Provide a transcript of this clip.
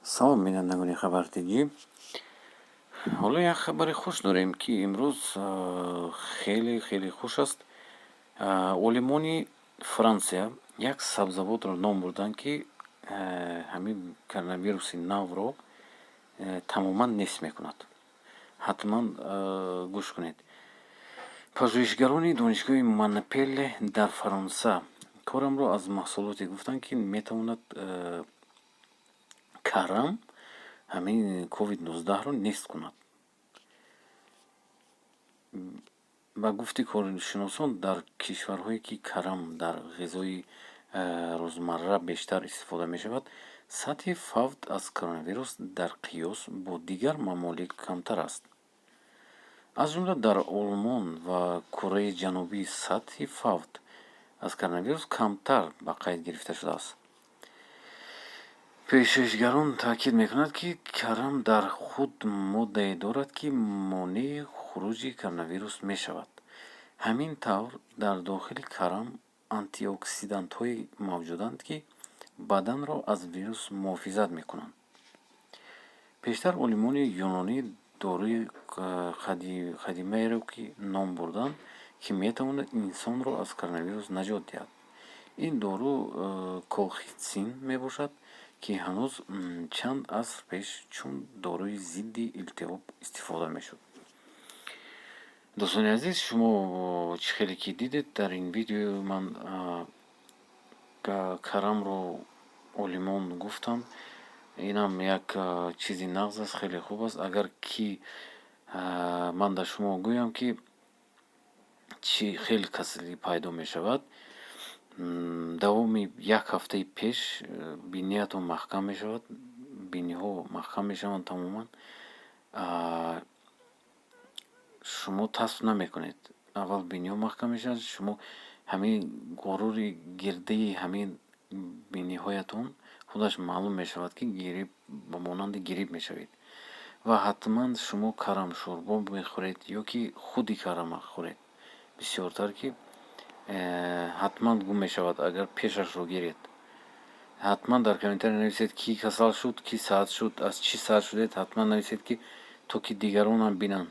Салом, бинандагони Хабар Тҷ. Ҳоло як хабари хуш дорем, ки имрӯз хеле хеле хуш аст. Олимони Франсия як сабзавотро ном бурданд, ки ҳамин коронавируси навро тамоман нест мекунад. Ҳатман гӯш кунед. Пажӯҳишгарони донишгоҳи Монпелле дар Фаронса корамро аз маҳсулоте гуфтанд, ки метавонад карам ҳамин ковид-19-ро нест кунад. Ба гуфти коршиносон, дар кишварҳое, ки карам дар ғизои рӯзмарра бештар истифода мешавад, сатҳи фавт аз коронавирус дар қиёс бо дигар мамолик камтар аст. Аз ҷумла дар Олмон ва Кореяи Ҷанубӣ сатҳи фавт аз коронавирус камтар ба қайд гирифта шудааст. Пажӯҳишгарон таъкид мекунанд, ки карам дар худ моддае дорад, ки монеи хуруҷи коронавирус мешавад. Ҳамин тавр, дар дохили карам антиоксидантҳое мавҷуданд, ки баданро аз вирус муҳофизат мекунанд. Пештар олимони юнонӣ доруи қадимаеро ки ном бурданд, ки метавонад инсонро аз коронавирус наҷот диҳад. Ин дору колхитсин мебошад, ки ҳанӯз чанд аср пеш чун доруи зидди илтиҳоб истифода мешуд. Дӯстони азиз, шумо чӣ хеле ки дидед дар ин видео, ман карамро олимон гуфтанд. Инам як чизи нағз аст, хеле хуб аст. Агар ки ман дар шумо гӯям, ки чӣ хел касалӣ пайдо мешавад, давоми як ҳафтаи пеш биниятон маҳкам мешавад, биниҳо маҳкам мешаванд тамоман. Шумо тасф намекунед. Аввал биниҳо маҳкам мешавад, шумо ҳамин ғурури гирдаи ҳамин биниҳоятон худаш маълум мешавад, ки грипп, ба монанди грипп мешавед. Ва ҳатман шумо карамшӯрбо мехӯред ё ки худи карама хӯред. Бисёртар ки ҳатман гум мешавад, агар пешашро гиред. Ҳатман дар комментария нависед, ки касал шуд, ки саҳат шуд, аз чӣ саҳат шудед, ҳатман нависед, ки то ки дигаронам бинанд.